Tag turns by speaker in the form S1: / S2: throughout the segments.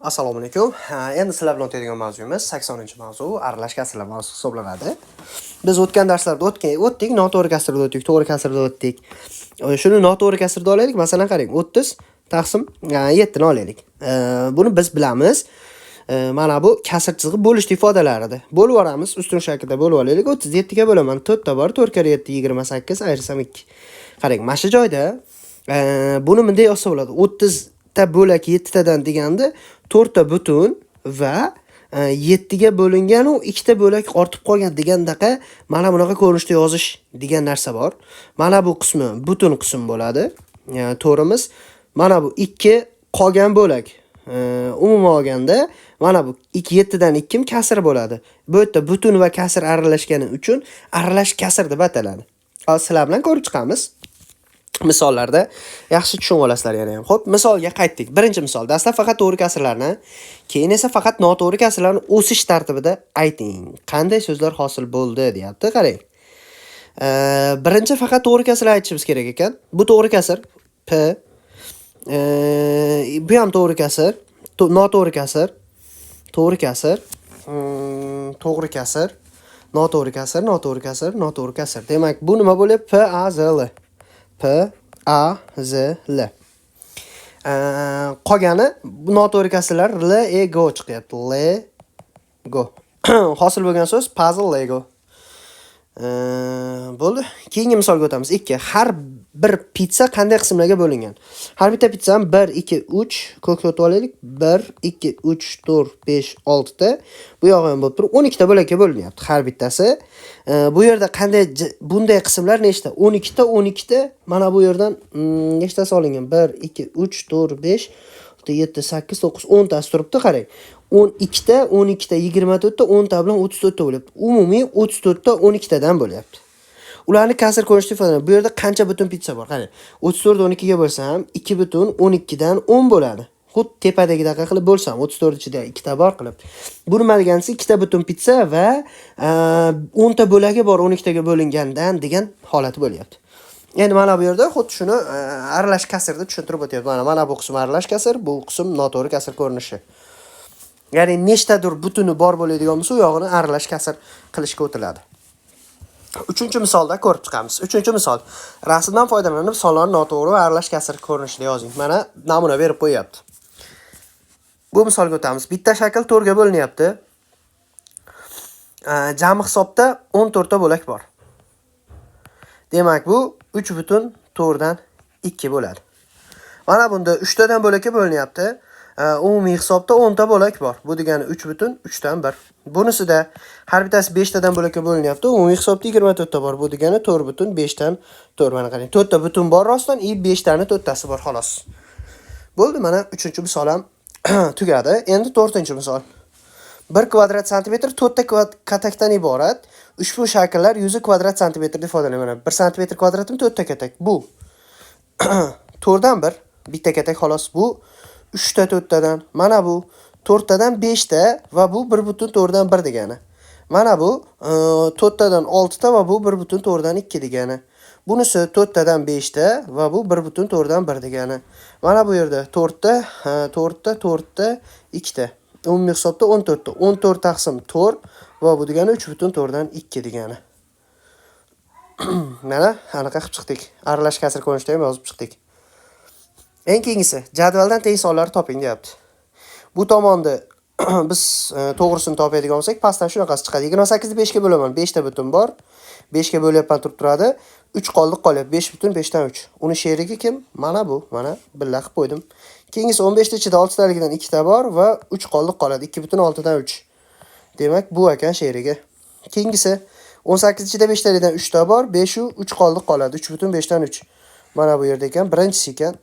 S1: Assalomu alaykum. Endi sizlar bilan o'tadigan mavzuyimiz 80-mavzu, aralash kasrlar mavzusi hisoblanadi. Biz o'tgan darslarda o'tdik, noto'g'ri kasrda o'tdik, to'g'ri kasrda o'tdik. Shuni noto'g'ri kasrda olaylik. Masalan, qarang, 30 taqsim 7 ni olaylik. Buni biz bilamiz. Mana bu kasr chizig'i bo'lishni ifodalarida. Bo'lib yuboramiz, ustun shaklda bo'lib olaylik. 37 ga bo'laman. 4 ta bor, 4 karra 7 28, ayirsam 2. Qarang, mana shu joyda buni bunday yozsa bo'ladi. 30 ta bo'lak 7 tadan deganda 4 ta butun va 7 ga bo'lingan u 2 ta bo'lak ortib qolgan degandaqa mana bunaqa ko'rinishda yozish degan narsa bor. Mana bu qismi butun qism bo'ladi. To'rimiz. Mana bu 2 qolgan bo'lak. Umuman olganda mana bu 2 7 dan 2 kasr bo'ladi. Bu yerda butun va kasr aralashgani uchun aralash kasr deb ataladi. Hozir sizlar bilan ko'rib chiqamiz. Misollarda yaxshi tushunib olasizlar yana ham. Xo'p, misolga qaytdik. Birinchi misol. Dastlab faqat to'g'ri kasrlarni, keyin esa faqat noto'g'ri kasrlarni o'sish tartibida ayting. Qanday so'zlar hosil bo'ldi deyapti. Qarang. Birinchi faqat to'g'ri kasrlar aytishimiz kerak ekan. Bu to'g'ri kasr P. Bu ham to'g'ri kasr, noto'g'ri kasr, to'g'ri kasr, to'g'ri kasr, noto'g'ri kasr, noto'g'ri kasr, noto'g'ri kasr. Demak, bu nima bo'lyapti? P A Z L. P A Z L. Qolgani bu noto'g'ri kasrlar L E G O chiqyapti. L G O. Hosil bo'lgan so'z puzzle Lego. Bo'ldi. Keyingi misolga o'tamiz. 2. Har bir pitsa qanday qismlarga bo'lingan? Har bitta pitsani 1 2 3 ko'k o'tib olaylik. 1 2 3 4 5 6 ta. Bu yog'i ham bo'lib turib 12 ta bo'lakka bo'linyapti har bittasi. Bu yerda qanday bunday qismlar nechta? 12 ta, 12 ta. Mana bu yerdan nechtasi olingan? 1 2 3 4 5 6 7 8 9 10 tasi turibdi, qarang. 12 ta, 12 ta, 24 ta, 10 ta bilan 34 ta bo'lyapti. Umumiy 34 ta 12 tadan bo'lyapti. Ularni kasr ko'rinishda ifodalanadi. Bu yerda qancha butun pitsa bor? Qarang. 34 12 ga bo'lsam, 2 butun 12 dan 10 bo'ladi. Xuddi tepadagidaqa qilib bo'lsam, 34 ichida 2 ta bor qilib. Bu nima degani? 2 ta butun pitsa va 10 ta bo'lagi bor 12 taga bo'lingandan degan holati bo'lyapti. Endi mana bu yerda xuddi shuni aralash kasrda tushuntirib o'tyapti. Mana bu qism aralash kasr, bu qism noto'g'ri kasr ko'rinishi. Ya'ni nechtadir butuni bor bo'ladigan bo'lsa, u yog'ini aralash kasr qilishga o'tiladi. Uchinchi misolda ko'rib chiqamiz. Uchinchi misol. Rasmdan foydalanib sonlarni noto'g'ri va aralash kasr ko'rinishida yozing. Mana namuna berib qo'yapti. Bu misolga o'tamiz. Bitta shakl 4 ga bo'linyapti. Jami hisobda 14 ta bo'lak bor. Demak, bu 3 butun to'rtdan 2 bo'ladi. Mana bunda 3 tadan bo'lakka bo'linyapti. Umumiy hisobda 10 ta bo'lak bor. Bu degani 3 butun 3dan 1. Bunisida har bittasi 5 tadan bo'lakka bo'linyapti. Umumiy hisobda 24 ta bor. Bu degani 4 butun 5dan 4. Mana qarang. 4 ta butun bor rostdan, i 5 tani 4 tasi bor xolos. Bo'ldi, mana 3-misol ham tugadi. Endi 4-misol. 1 kvadrat santimetr 4 ta katakdan iborat. Ushbu shakllar 100 kvadrat santimetrda ifodalanadi. Mana 1 santimetr kvadratim 4 ta katak. Bu 4dan 1, bitta katak xolos. Bu 3 ta 4 tadan. Mana bu 4 tadan 5 ta va bu 1 butun to'rtdan 1 degani. Mana bu 4 tadan 6 ta va bu 1 butun to'rtdan 2 degani. Bunisi 4 tadan 5 ta va bu 1 butun to'rtdan 1 degani. Mana bu yerda 4 ta, 4 ta, 4 ta, 2 ta. Umumiy hisobda 14 ta. 14 taqsim 4 va bu degani 3 butun to'rtdan 2 degani. Mana anaqa qilib chiqdik. Aralash kasr ko'rinishda ham yozib chiqdik. Eng keyingisi, jadvaldan teng sonlarni toping deyapti. Bu tomonda biz to'g'risini topadigan bo'lsak, pastdan shunaqasi chiqadi. 28 ni 5 ga bo'laman. 5 ta butun bor. 5 ga bo'lyapman turib turadi. 3 qoldiq qolyapti. 5 butun 5dan 3. Uni sherigi kim? Mana bu. Mana billa qilib qo'ydim. Keyingisi 15 ta ichida 6 taligidan 2 ta bor va 3 qoldiq qoladi. 2 butun 6dan 3. Demak, bu ekan sherigi. Keyingisi 18 ichida 5 taligidan 3 ta bor. 5 u 3 qoldiq qoladi. 3 butun 5dan 3. Mana bu yerda ekan, birinchisi ekan.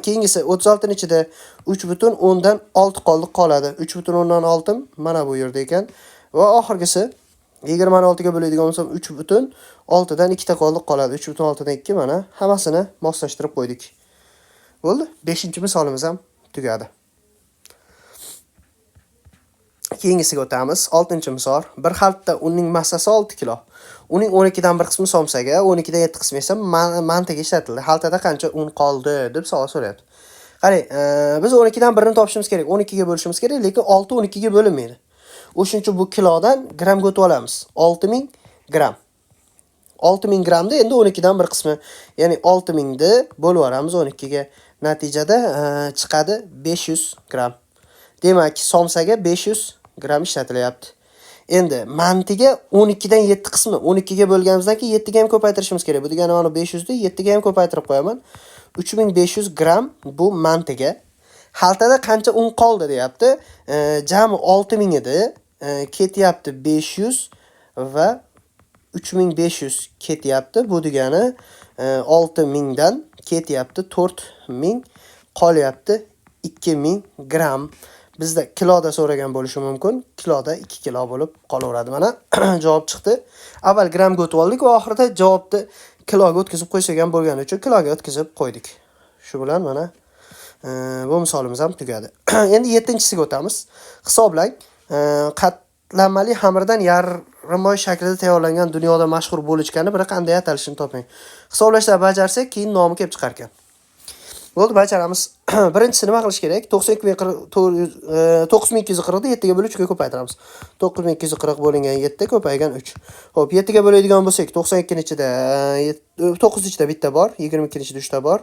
S1: Keyingisi 36 ning ichida 3 butun 10dan 6 qoldiq qoladi. 3 butun 10dan 6 mana bu yerda ekan. Va oxirgisi 26 ga bo'ladigan bo'lsam 3 butun 6dan 2 ta qoldiq qoladi. 3 butun 6dan 2 mana hammasini moslashtirib qo'ydik. Bo'ldi. 5-misolimiz ham tugadi. Keyingisiga o'tamiz. 6-misol. Bir xaltda unning massasi 6 kilo. Uning 12dan 1 qismi somsaga, 12dan 7 qismi esa mantiga ishlatildi. Xaltada qancha un qoldi deb savol so'rayapti. Qarang, biz 12 dan 1 ni topishimiz kerak. 12 ga bo'lishimiz kerak, lekin 6 12 ga bo'linmaydi. O'shuning uchun bu kilodan grammga o'tib olamiz. 6000 gramm. 6000 grammda endi 12 dan bir qismi, ya'ni 6000 ni bo'lib yuboramiz 12 ga. Natijada chiqadi 500 gramm. Demak, somsaga 500 gramm ishlatilyapti. Endi mantiga 12 dan 7 qismi, 12 ga bo'lganimizdan keyin 7 ga ham ko'paytirishimiz kerak. Bu degani mana 500 ni 7 ga ham ko'paytirib qo'yaman. 3500 gramm bu mantiga. Xaltada qancha un qoldi deyapti. Jami 6000 edi. Ketyapti 500 va 3500 ketyapti. Bu degani 6000 dan ketyapti 4000, qolyapti 2000 gramm. Bizda kiloda so'ragan bo'lishi mumkin. Kiloda 2 kilo bo'lib qolaveradi. Mana javob chiqdi. Avval grammga o'tib oldik va oxirida javobni kiloga o'tkazib qo'ysak ham bo'lgani uchun kiloga o'tkazib qo'ydik. Shu bilan mana bu misolimiz ham tugadi. Endi 7-chisiga o'tamiz. Hisoblang. Qatlamali xamirdan yarim oy shaklida tayyorlangan dunyoda mashhur bulochkani biri qanday atalishini toping. Hisoblashlar bajarsak, keyin nomi kelib chiqar ekan. Bo'ldi, bajaramiz. Birinchisi nima qilish kerak? 9240 ni 7 ga bo'lib 3 ga ko'paytiramiz. 9240 bo'lingan 7 ko'paygan 3. Xo'p, 7 ga bo'ladigan bo'lsak, 92 ni ichida 9 ichida bitta bor, 22 ni ichida 3 ta bor.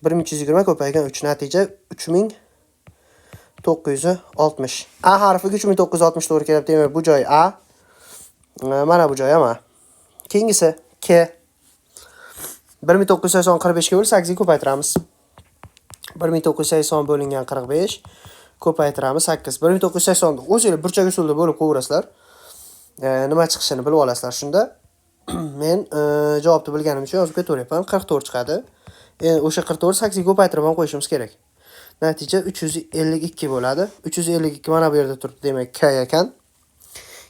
S1: 1320 ko'paygan 3, natija 3960. A harfiga 3960 to'g'ri kelyapti. Demak, bu joy A. Mana bu joy ham A. Keyingisi K. 1980 45 ga bo'lib 8 ga ko'paytiramiz. 1980 bo'lingan 45 ko'paytiramiz 8. 1980 ni o'zinglar burchak usulida bo'lib qo'yaverasizlar. Nima chiqishini bilib olasizlar shunda. Men javobni bilganim uchun yozib ketaveryapman. 44 chiqadi. Endi o'sha 44 8 ga ko'paytirib ham qo'yishimiz kerak. Natija 352 bo'ladi. 352 mana bu yerda turibdi, demak K ekan.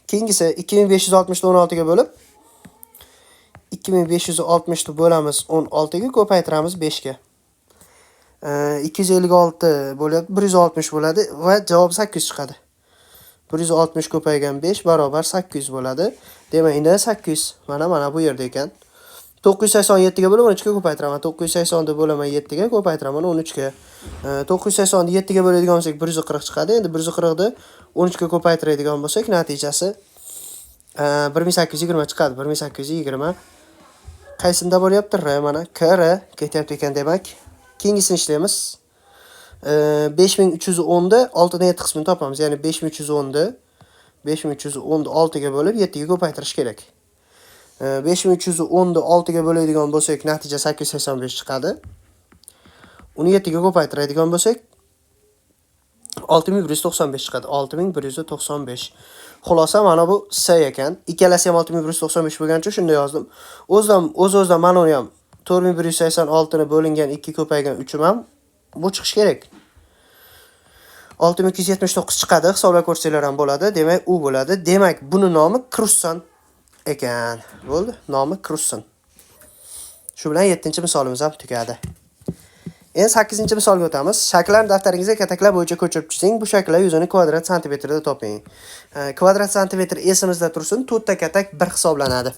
S1: Keyingisi 2560 ni 16 ga bo'lib 2560 ni bo'lamiz 16 ga, ko'paytiramiz 5 ga. 256 bo'lyapti, 160 bo'ladi va javob 800 chiqadi. 160 ko'paygan 5 barobar 800 bo'ladi. Demak, endi 800 mana bu yerda ekan. 987 ga bo'lib 13 ga ko'paytiraman. 980 ni bo'laman 7 ga, ko'paytiraman 13 ga. 980 ni 7 ga bo'ladigan bo'lsak 140 chiqadi. Endi 140 ni 13 ga ko'paytiradigan bo'lsak, natijasi 1820 chiqadi. 1820 qaysinda bo'lyapti? R mana K R ketyapti ekan demak. Keyingisini ishlaymiz. 5310 ni 6 dan 7 qismini topamiz. Ya'ni 5310 ni 5310 ni 6 ga bo'lib 7 ga ko'paytirish kerak. 5310 ni 6 ga bo'ladigan bo'lsak, natija 885 chiqadi. Uni 7 ga ko'paytiradigan bo'lsak, 6195 chiqadi. 6195. Xulosa mana bu S ekan. Ikkalasi ham 6195 bo'lgani uchun shunda yozdim. O'z-o'zidan mana uni ham 4186 ni bo'lingan 2 ko'paygan 3 ham bu chiqish kerak. 6279 chiqadi. Hisoblab ko'rsanglar ham bo'ladi. Demak, u bo'ladi. Demak, buni nomi Krussan ekan. Bo'ldi. Nomi Krussan. Shu bilan 7-misolimiz ham tugadi. Endi 8-misolga o'tamiz. Shakllarni daftaringizga kataklar bo'yicha ko'chirib chizing. Bu shakllar yuzini kvadrat santimetrda toping. Kvadrat santimetr esimizda tursin, 4 ta katak bir hisoblanadi.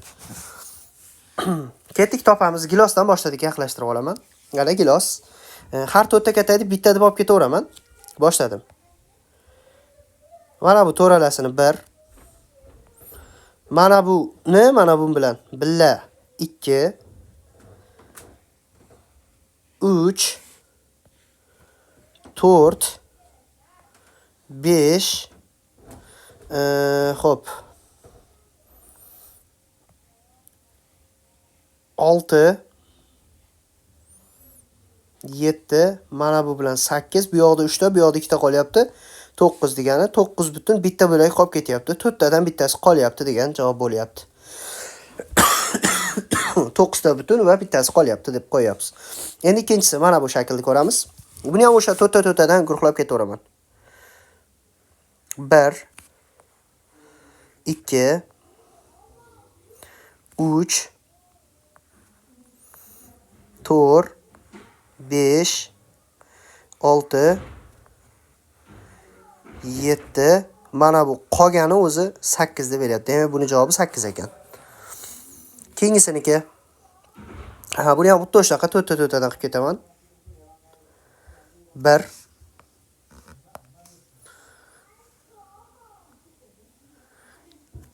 S1: Ketdik, topamiz. Gilosdan boshladik, yaqinlashtirib olaman. Mana gilos. Har 4 ta katakni bitta deb olib ketaveraman. Boshladim. Mana bu to'ralasini 1. Mana buni mana bu bilan billa 2 3 4 5 xo'p 6 7 mana bu bilan 8, bu yoqda 3 ta, bu yoqda 2 ta qolyapti. 9 degani 9 butun bitta bo'lak qolib ketyapti. 4 tadan bittasi qolyapti degan javob bo'lyapti. 9 ta butun va bittasi qolyapti deb qo'yapmiz. Endi ikkinchisi mana bu shaklni ko'ramiz. Buni ham o'sha 4 ta 4 tadan guruhlab ketaveraman. 1 2 3 4 5 6 7 mana bu qolgani o'zi 8 deb beryapti. Demak, buni javobi 8 ekan. Keyingisiniki. Ha, buni ham xuddi shunaqa 4 ta 4 tadan qilib ketaman. 1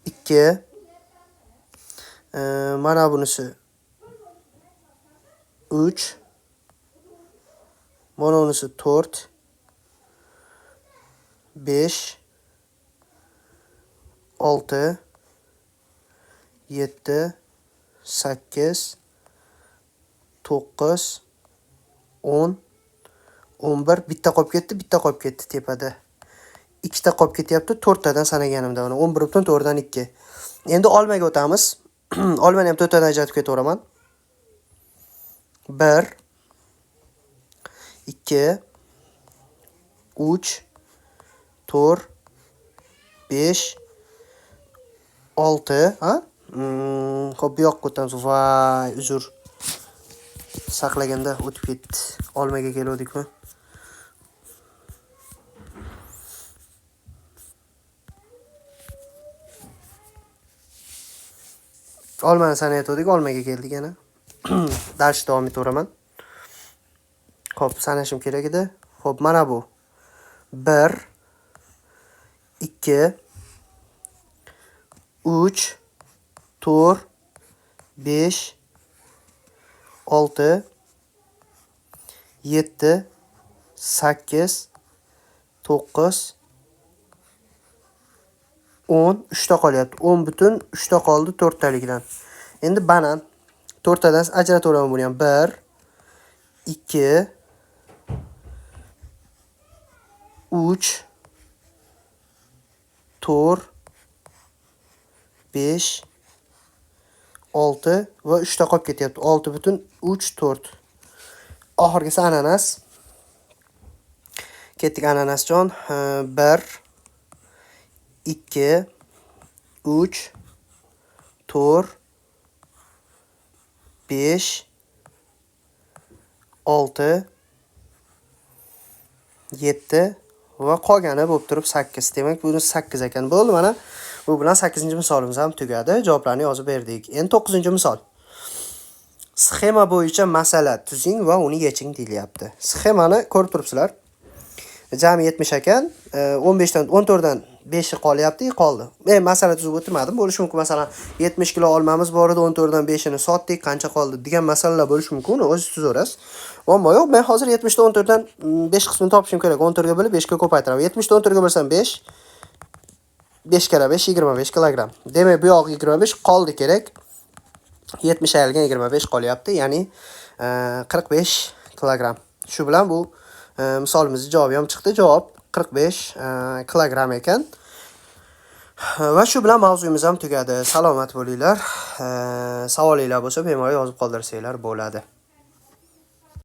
S1: 2 mana bunisi 3 mana bunisi 4 5 6 7 8 9 10 11. Bitta qolib ketdi, bitta qolib ketdi tepada. Ikkita qolib ketyapti, 4tadan sanaganimda mana 11.4 dan 2. Endi olmaga o'tamiz. Olmani ham 4tadan ajratib ketaveraman. 1 2 3 4 5 6, ha? Xo'p, bu yoqqa o'tamiz. Voy, uzr. Saqlaganda o'tib ketdi. Olmaga keluvdikmi? Olmani sanayotgandik, olmaga keldik yana. Dars davom etaveraman. Xo'p, sanashim kerak edi. Xo'p, mana bu. 1 2 3 4 5 6 7 8 9 10. 3 ta qolyapti. 10.3 ta qoldi 4 talikdan. Endi banan 4 tadan ajrataveraman buni ham. 1 2 3 4 5 6 va 3 ta qolib ketyapti. 6.3 4. Oxirgisi ananas. Ketdik ananasjon. 1 2 3 4 5 6 7 va qolgani bo'lib turib 8. Demak, buni 8 ekan. Bo'ldi, mana bu bilan 8-misolimiz ham tugadi. Javoblarni yozib berdik. Endi 9-misol. Sxema bo'yicha masala tuzing va uni yeching deyilyapti. Sxemani ko'rib turibsizlar. Jami 70 ekan. 15 dan 14 dan 5 qolyapti, qoldi. Men masala tuzib o'tirmadim. Bo'lishi mumkin, masalan, 70 kilo olmamiz bor edi, 14 dan 5 ini sotdik, qancha qoldi degan masalalar bo'lishi mumkin. Uni o'zingiz tuzaverasiz. Muammo yo'q. Men hozir 70 dan 14 dan 5 qismini topishim kerak. 14 ga bo'lib 5 ga ko'paytiraman. 70 dan 14 ga bo'lsam 5. 5 kara 5 25 kilogram. Demak, bu yoq 25 qoldi kerak. 70 ayrilgan 25 qolyapti, ya'ni 45 kilogram. Shu bilan bu misolimizning javobi ham chiqdi. Javob 45 kilogram ekan. Va shu bilan mavzuyimiz ham tugadi. Salomat bo'linglar. Savolinglar bo'lsa bemalol yozib qoldirsanglar bo'ladi.